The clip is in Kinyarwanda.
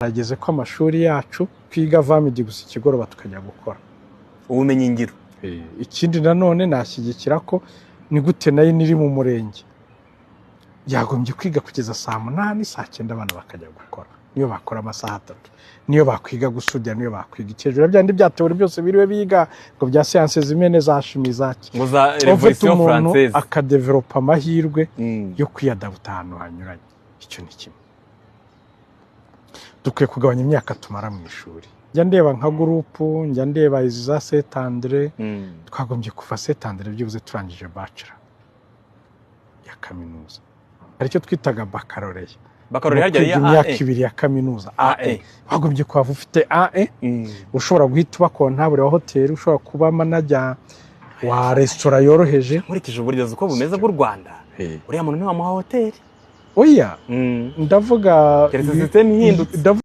Harageze ko amashuri yacu twiga vamidi gusa, ikigoroba tukajya gukora. Ubumenyi ngiro. Ikindi nanone nashyigikira ko ni gute nayo niri mu murenge yagombye kwiga kugeza saa 8, saa 9 abana bakajya gukora. Niyo bakora amasaha 3, niyo bakwiga gusudira, niyo bakwiga ikejura, byandi bya théorie byose biriwe biga ngo bya sciences humaines, za chimie, zaki. Ngo za ufite Révolution umuntu française. Akadevelopa amahirwe yo kwiyadabuta ahantu hanyuranye. Icyo ni kimwe. Dukwiye kugabanya imyaka tumara mu ishuri. Njya ndeba nka groupe, njya ndeba izi za Saint André. Twagombye kuva Saint André byibuze turangije bachelor ya kaminuza. Hari icyo twitaga baccalauréat. Baccalauréat harya kwiga ya imyaka AE. 2 ya kaminuza. AE. AE. Wagombye kuhava ufite AE, ushobora guhita uba comptable wa hoteli, ushobora kuba manager wa resitora yoroheje. Nkurikije uburezi uko bumeze bw'u Rwanda, uriya muntu ntiwamuha hoteli. Oya, ndavuga Keretse system ihindutse. Ndavuga